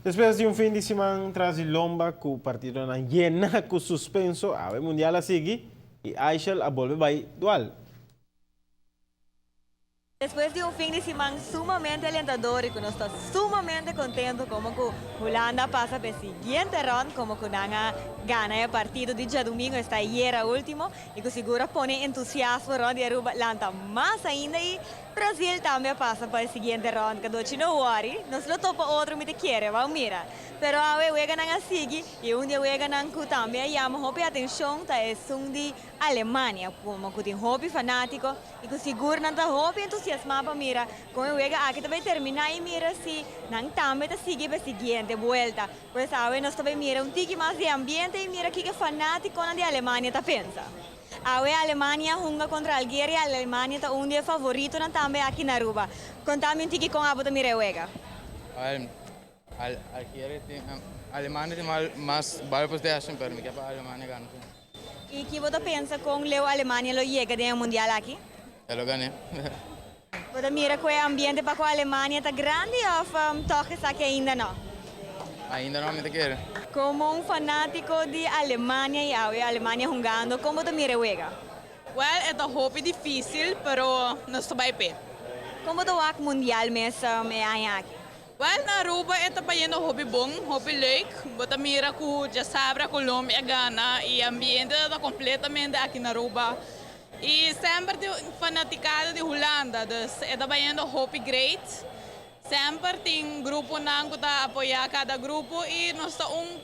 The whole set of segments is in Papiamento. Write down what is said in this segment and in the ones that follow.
Despues di un fin di siman tras di lomba ku partidonan yena ku suspenso, awe Mundial a sigui i Aishel a bolbe bai dual. Despues di un fin di siman sumamente alentador y cu nos ta sumamente contento como cu Hulanda a pasa p'e siguiente round como cu nan a gana e partido di djadumingo esta ayera ultimo y cu sigur a pone entusiasmo rond di Aruba lanta mas ainda y Brazil tambe a pasa pa e siguiente round cadochi no worry nos lo topa otro mi ta kere wou mira pero awe weganan a sigui y un di e weganan cu tambe a yama hopi atencion ta esun di Alemania como cu tin hopi fanatico I ku sigur nan ta hopi entusiasmá pa mira kon e wega aki ta bai terminá i mira si nan tambe ta sigui pa e siguiente buelta. Pues awe nos ta bai mira un tiki mas di e ambiente i mira kiko e fanátikonan di Alemania ta pensa. Awe Alemania hunga kontra Algeria, Alemania ta un di e favoritonan tambe aki na Aruba. Konta mi un tiki kon abo ta mira e wega. Algeria tin, Alemania tin mas bal possession pero mi ke pa Alemania gana si. I ki bo ta pensa kon leu Alemania lo yega den e mundial aki? E lo gané. Bo ta mira ku e ambiente pa ku Alemania ta grandi òf tòg esaki ainda no? Ainda no, mi ta kere. Komo un fanátiko di Alemania i awe Alemania hungando, kon bo ta mira e wega? Wèl, e ta hopi difísil, pero nos ta bai p'e. Kon bo ta wak mundial mes e aña aki? Wel na Aruba e ta bayendo hopi bon, hopi leuk. Bo ta mira cu djasabra Colombia a gana y ambiente ta completamente aki na Aruba. Y semper tin fanaticada di Hulanda, dus e ta bayendo hopi great. Semper tin gruponan cu ta apoya cada grupo y nos ta un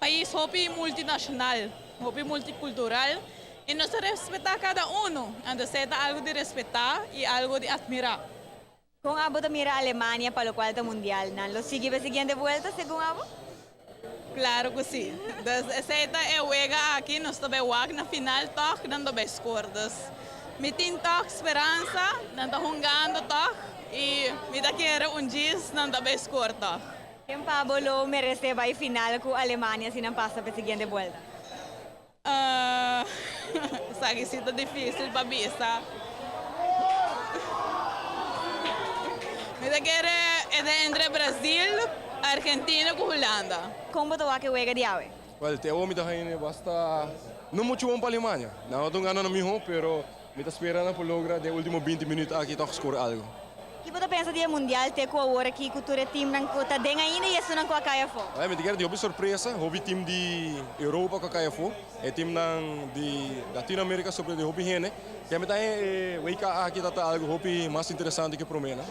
pais hopi multinacional, hopi multicultural y nos ta respeta cada uno. Entonces e ta algo di respeta y algo di admira. Kon abo ta mira Alemania pa lokual ta mundial? Nan lo sigui pa e siguiente buelta segun abo? Claro cu si. Dus esey ta e wega aki, nos ta bay wak na final toch nan ta bay score. Dus mi tin toch speransa, nan ta hungando toch y mi ta kere un djis nan ta bay score toch. Ken pa abo lo merece bay final cu Alemania si nan pasa pa e siguiente buelta? Esaki si ta difícil pa bisa. Mi ta kere e ta entre Brasil, Argentina ku Hulanda. Kon bo ta wak e wega di awe? Wel, te awo mi ta haña basta no muchu bon pa Alemania. Nan no ta un gana nan mihó, pero Mi ta spera nan por logra den ultimo binti minuut aki tòg score algo. Ki bo ta pensa di e mundial te ku awor aki ku tur e teamnan ku ta den ainda i esunnan ku a kai afó? Ai, mi ta kere di hopi sorpresa, hopi team di Europa ku a kai afó, e teamnan di Latino Amerika a sorprende hopi hende. Ke mi ta haña e WK aki ta ta algo hopi mas interesante ku e proménan.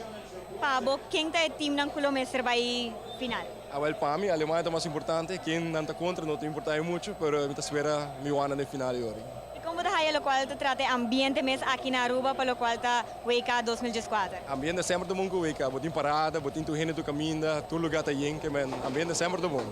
Pa bo, ken ta e teamnan ku lo mester bai final? Awel, pa mi, Alemania ta mas importante. Ken nan ta kontra no ta importa mi muchu, pero mi ta spera mi wak nan den final e ora. I kon bo ta haya lokual ta trata e ambiente mes aki na Aruba pa lokual ta WK 2014? Ambiente semper ta bon ku WK. Bo tin parada, bo tin tur hende tur kaminda, tur lugá ta yen, ke men ambiente semper ta bon.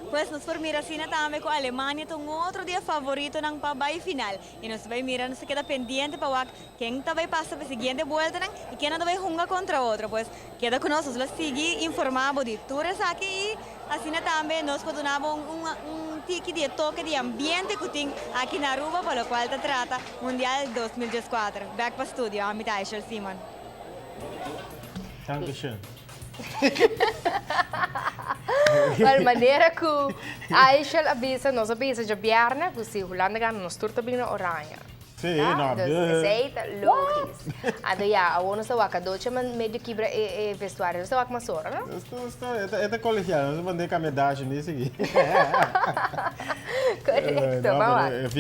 Pues nos por mira asina tambe ku Alemania ta un otro di e favoritonan pa bai final. I nos ta bai mira, nos ta keda pendiente pa wak ken ta bai pasa pa e siguiente bueltanan i kennan ta bai hunga kontra otro. Pues keda ku nos, nos lo sigui informá bo di tur esaki i Asina tambe nos por duna bo un tiki di e toke di ambiente cu tin aki na Aruba pa locual ta trata Mundial 2014. Back pa studio, ami ta Aishel Simon. Dankeschön. Wel, manera cu Aishel a bisa, nos a bisa djabièrnè cu si Hulanda gana nos tur ta bini na Oranje. Sí, no. Dus esei ta logis. Anto ya, awor nos ta wak cadochi man medio kibra e vestuario. Nos ta wak mas ora, no? E ta colegial, nos ta manda e cambia dashi ni sigui. Correcto, ban wak.